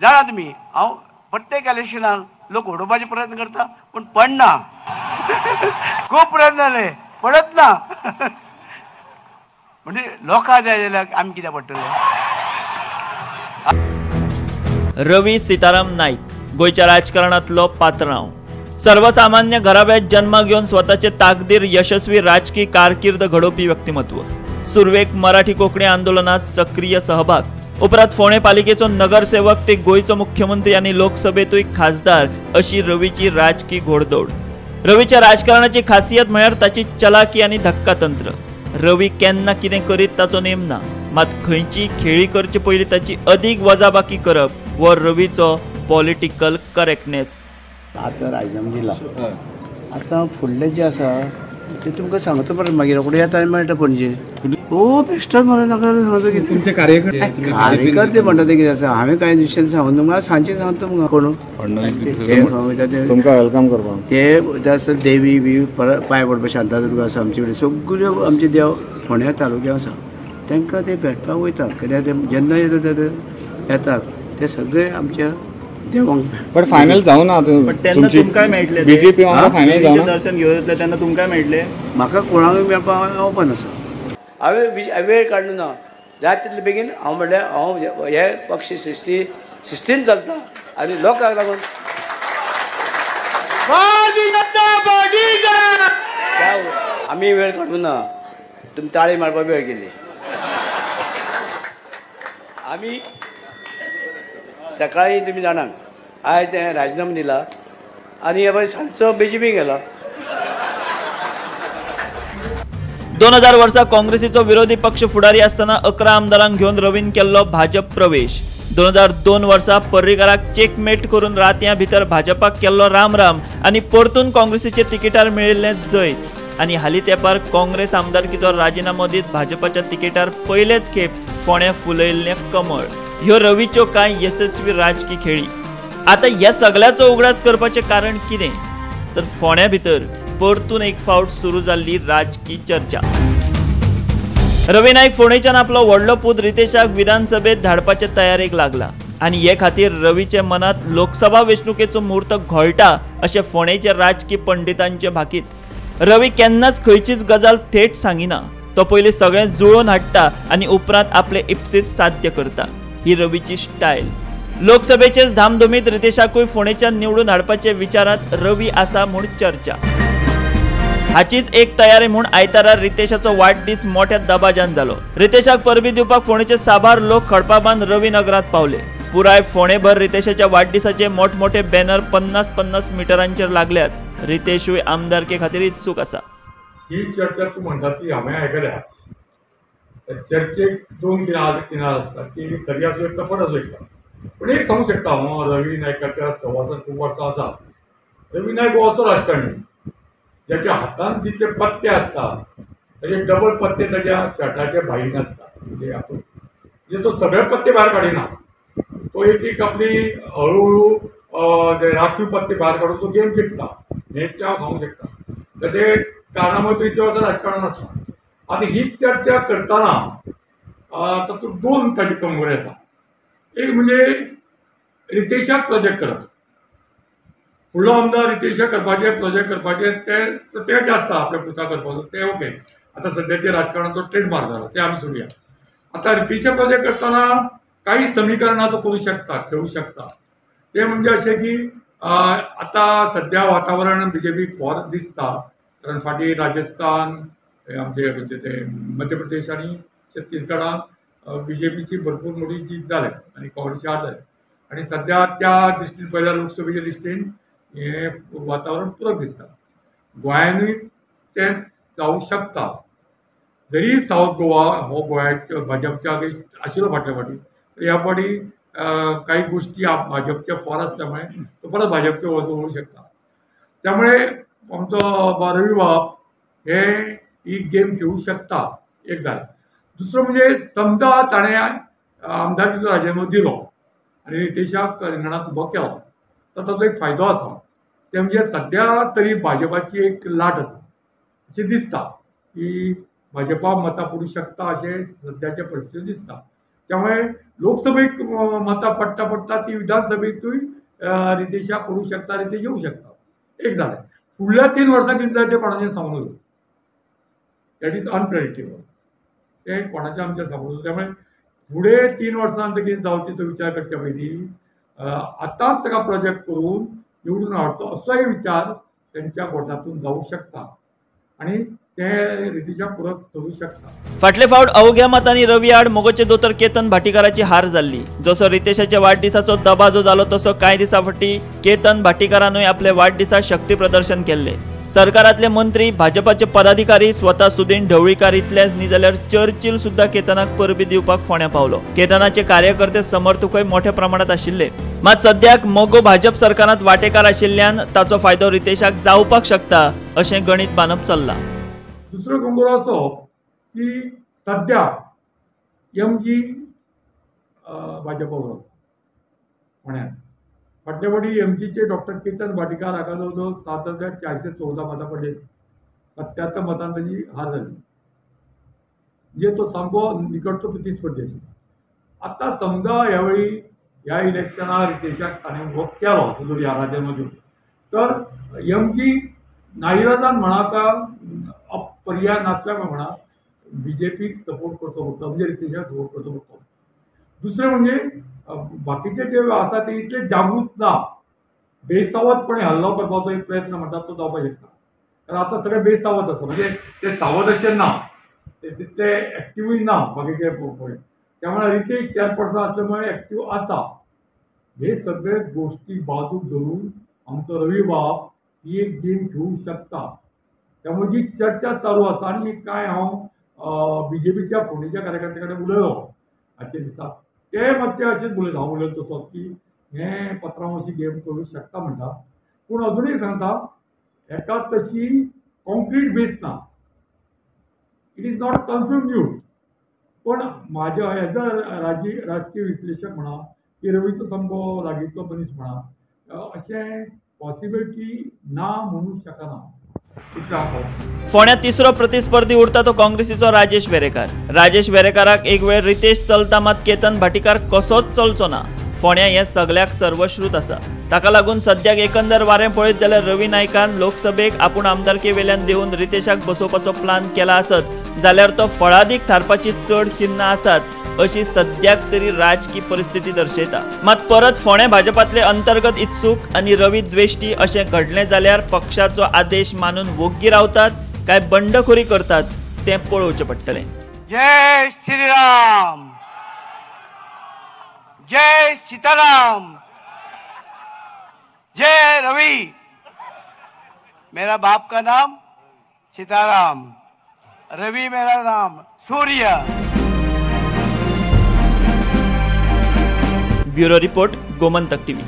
जाणा तुमी, हांव प्रत्येक इलेक्शनाक लोक उडोवपाचे प्रयत्न करता पूण पडना. खूब प्रयत्न जाले, पडत ना. म्हणजे लोकां जाय जाल्यार आमी कित्याक पडटले. रवी सीताराम नाईक गोंयच्या राजकारणांतलो पात्रांव. सर्वसामान्य घराब्यात जन्माक घेवन स्वताचे ताकदीर यशस्वी राजकीय कारकीर्द घडोवपी व्यक्तिमत्व. सुरवेक मराठी कोंकणी आंदोलनात सक्रीय सहभाग, उपरांत फोंडें पालिकेचो नगरसेवक ते गोंयचो मुख्यमंत्री आनी लोकसभेतूय खासदार अशी रवीची राजकीय घोडदौड. रवीच्या राजकारणाची खासियत म्हळ्यार ताची चलाकी आनी धक्कातंत्र. रवी केन्ना कितें करीत ताचो नेम ना, मात खंयची खेळी करचे पयलीं ताची अदीक वजाबाकी करप हो रवीचो पॉलिटिकल करेक्टनेस. आतां राजिनामो दिला, आतां फुडलें जें आसा तें तुमकां सांगता परत मागीर रोखडें येता मेळटा पणजे. ओ बेश्टोच मरे, नाका सांगता कितें तुमचे कार्यकर्ते कार्यकर्ते म्हणटा तें कितें आसा. हांवें कांय दिसांनी सांगून तुमकां सांजचें सांगता तुमकां कोण तुमकां welcome करपाक ते आसा. देवी बी पांय पडपा शांतादुर्गा आसा आमचे कडेन, सगळ्यो आमचे देव फोंड्या तालुक्या आसा, तांकां ते भेटपाक वयता. कित्याक ते जेन्ना येता ते येतात ते सगळे आमच्या देवांक. बट फायनल जावना तेन्ना तुमकां मेळटलें बीजेपी वांगडा फायनल जावना दर्शन घेवन येतले तेन्ना तुमकां मेळटलें. म्हाका कोणाकूय मेळपाक ओपन आसा. हांवें वेळ काडलो ना, जाय तितले बेगीन. हांव म्हणल्यार हांव हे पक्ष शिस्तीन चलता आनी लोकांक लागून आमी वेळ काडूं ना. तुमी ताळी मारपाक वेळ केली. आमी सकाळी तुमी जाणात आयज तें राजिनामो दिला आनी हे सांजचो बीजेपी गेला. 2000 वर्सा काँग्रेसीचो विरोधी पक्ष फुडारी असताना 11 आमदारांक घेवन रवीन केल्लो भाजप प्रवेश. 2002 वर्सा पर्रीकाराक चेकमेट करून रातयां भितर भाजपाक केल्लो रामराम आनी परतून काँग्रेसीचे तिकेटार मेळिल्लें जैत. आनी हालीं तेंपार काँग्रेस आमदारकीचो राजिनामो दीत भाजपाच्या तिकेटार पयलेच खेप फोंड्यां फुलयिल्लें कमळ. ह्यो रवीच्यो कांय यशस्वी राजकी खेळी. आतां ह्या सगळ्याचो उगडास करपाचें कारण कितें तर फोंड्या भितर परतून एक फावट सुरू जाल्ली राजकी चर्चा. रवी नाईक फोंडेच्यान आपलो व्हडलो पूत रितेशाक विधानसभेत धाडपाचे तयारेक लागला आनी हे खातीर रवीचे मनात लोकसभा वेंचणुकेचो मुहूर्त घोळटा अशें फोंडेच्या राजकी पंडितांचे भाकीत. रवी केन्नाच खंयचीच गजाल थेट सांगिना, तो पयलीं सगळें जुळोवन हाडटा आनी उपरांत आपले इप्सीत साध्य करता. ही रवीची स्टायल. लोकसभेचेच धामधुमीत रितेशाकूय फोंडेच्यान निवडून हाडपाचे विचारांत रवी आसा म्हूण चर्चा. हाचीच एक तयारी म्हूण आयतारा रितेशाचो वाडदीस मोठ्या दबाज्यान जालो. रितेशाक परबी दिवपाक फोंडेचे साबार लोक खडपाबांद रवी नगरांत पावले. पुराय फोंडेभर रितेशाच्या वाडदिसाचे मोठमोठे बॅनर 50-50 मिटरांचेर लागल्यात. रितेशूय आमदारके खातीर इत्सूक आसा. ही चर्चा तूं म्हणटा ती हांवें आयकल्या. चर्चेक दोन किनार आसता, ती खरी आसूं शकता फट आसूं शकता. पूण एक सांगूंक शकता हांव, रवी नायकाच्या सहवासान खूब वर्सां आसा. रवी नायक हो असो राजकारणी ज्याच्या हातान जितले पत्ते आसता ताजे डबल पत्ते ताज्या शर्टाच्या भाईन आसता. म्हणजे आपूण म्हणजे तो सगळे पत्ते भायर काडिना, तो एक एक आपली हळूहळू राखीव पत्ते भायर काडून तो गेम जिखता. हें हांव सांगूंक शकता. तर ते कारणामुळे तो इतले वर्सां राजकारणान आसा. आतां ही चर्चा करतना तातूंत दोन ताजी कमजोरी आसा. एक म्हणजे रितेशाक प्रोजेक्ट करप, फुडलो आमदार रितेशाक करपाचें प्रोजेक्ट करपाचें तें प्रत्येकाचें आसता आपल्या पुता करपाचो, तें ओके. आतां सद्याचे राजकारणाचो ट्रेडमार्क जाला, तें आमी सोडया. आतां रितेशा प्रोजेक्ट करतना काही समीकरणां तो करूं शकता, खेळूं शकता. तें म्हणजे अशें की आतां सद्या वातावरण बीजेपीक फॉर दिसता, कारण फाटीं राजस्थान, आमचे खंयचे ते मध्य प्रदेश आनी छत्तीसगडान बीजेपीची भरपूर मोठी जीत जाल्या आनी काँग्रेसची हार जाल्या. आनी सद्या त्या दृश्टीन पळयल्यार लोकसभेच्या दृश्टीन हें वातावरण पुरक दिसता. गोंयानूय तेंच जावंक शकता. जरी सावथ गोवा हो गोंयाच्या भाजपच्या आशिल्लो फाटल्या फावटी, तर ह्या फावटी काही गोष्टी भाजपच्या फॉर आसल्यामुळे तो परत भाजपच्या वळूं शकता. त्यामुळे आमचो रवी बाब हे ही गेम खेळूं शकता. एक जालें. दुसरो म्हणजे समजा ताणें आमदारकीचो राजिनामो दिलो आनी रितेशाक रिंगणांत उबो केलो तर ताचो एक फायदो आसा. ते म्हणजे सद्या तरी भाजपाची एक लाट आसा अशें दिसता की भाजपा मतां पडूं शकता अशें सद्याच्या परिस्थितींत दिसता. त्यामुळे लोकसभेक मतां पडटा पडटा ती विधानसभेतूय रितेशाक पडूं शकता, रितेश येवं शकता. एक जालें. फुडल्या 3 वर्सां कितें जाय तें कोणाचें सांगूं नजो, that is unpredictable, तें कोणाचें आमचें सांगूं नजो. त्यामुळे फुडें 3 वर्सां कितें जावचें तो विचार करच्या पयलीं आतांच ताका प्रोजेक्ट करून निवडून हाडचो असोय विचार तेंच्या बोटातून जावं शकता आनी ते रितेशाक परत करूं शकता. फाटले फावट अवघ्या मतांनी रवी आड मोगोचे दोतोर केतन भाटीकाराची हार जाल्ली. जसो रितेशाच्या वाडदिसाचो दबाजो जालो तसो कांय दिसां फाटीं केतन भाटीकारानूय आपले वाडदिसा शक्ती प्रदर्शन केल्ले. सरकारांतले मंत्री, भाजपाचे पदाधिकारी, स्वता सुदीन ढवळीकार इतलेच न्ही जाल्यार चर्चिल सुद्दां केतनाक परबी दिवपाक फोंड्यां पावलो. केतनाचे कार्यकर्ते समर्थकूय मोठ्या प्रमाणात आशिल्ले. मात सद्याक मगो भाजप सरकारांत वांटेकार आशिल्ल्यान ताचो फायदो रितेशाक जावपाक शकता अशें गणीत बांदप चल्लां. दुसरो गोंगोरो असो की सद्या एम जी भाजपा बरोबर फोंड्यांत फाटले फावटी एम जीचे डॉक्टर केतन भाटीकार हाका जवळ जवळ 7414 मतां पडली, 77 मतां ताजी हार जाली. म्हणजे तो सामको निकटचो प्रतिस्पर्धी आशिल्लो. आतां समजा ह्या वेळी ह्या इलेक्शनाक रितेशाक ताणें उबो केलो जर ह्या राज्यांत तर एम जी नाईलाजान म्हणा का पर्याय नासल्या म्हणा बीजेपीक सपोर्ट करचो पडटलो, म्हणजे रितेशाक सपोर्ट करचो पडटलो. दुसरें म्हणजे बाकीचे जे आसा ते इतले जागृत ना, बेसावधपणे हल्लो करपाचो एक प्रयत्न म्हणटा तो जावपाक शकता. कारण आतां सगळे बेसावध आसा, म्हणजे ते सावध अशें ना, ते तितले एक्टिवूय ना बाकीचे पळय. त्यामुळे रितेश चेअरपर्सन असल्यामुळे एक्टिव आसा. हे सगळे गोष्टी बाजूक धरून आमचो रवी बाब ही एक गेम खेळूंक शकता. त्यामुळे जी चर्चा चालू आसा आनी कांय हांव बीजेपीच्या फोंडेच्या कार्यकर्त्या कडेन उलयलो आजच्या दिसा, ते मातशे अशेंच उलयता, हांव उलयलो तसोच की हें पत्रां अशी गेम करूंक शकता म्हणटा. पूण अजुनूय सांगता हेका तशी कॉन्क्रीट बेस ना, it is not confirm news. पण म्हाज्या एज अ राजकीय विश्लेशक म्हणा की रवीचो सामको लागींचो मनीस म्हणा, अशें पॉसिबिलिटी ना म्हणूंक शकना. फोंड्यां तिसरो प्रतिस्पर्धी उरता तो काँग्रेसीचो राजेश वेरेकार. राजेश वेरेकाराक एक वेळ रितेश चलता, मात केतन भाटीकार कसोच चलचो ना. फोंड्यां हें सगल्याक सर्वश्रुत आसा. ताका लागून सद्याक एकंदर वारें पळयत जाल्यार रवी नायकान लोकसभेक आपूण आमदारके वेल्यान देवन रितेशाक बसोवपाचो प्लान केला आसत जाल्यार तो फळादीक थारपाची चड चिन्नां आसात अशी सद्याक तरी राजकी परिस्थिती दर्शयता. मात परत फोंडें भाजपांतले अंतर्गत इत्सूक आनी रवी द्वेष्टी अशें घडलें जाल्यार पक्षाचो आदेश मानून वोग्गी रावतात काय बंडखोरी करतात तें पळोवचें पडटलें. जय श्रीराम, जय सीताराम, जय रवि. मेरा बाप का नाम सीताराम, रवि मेरा नाम Surya. Bureau report, Gomantak TV.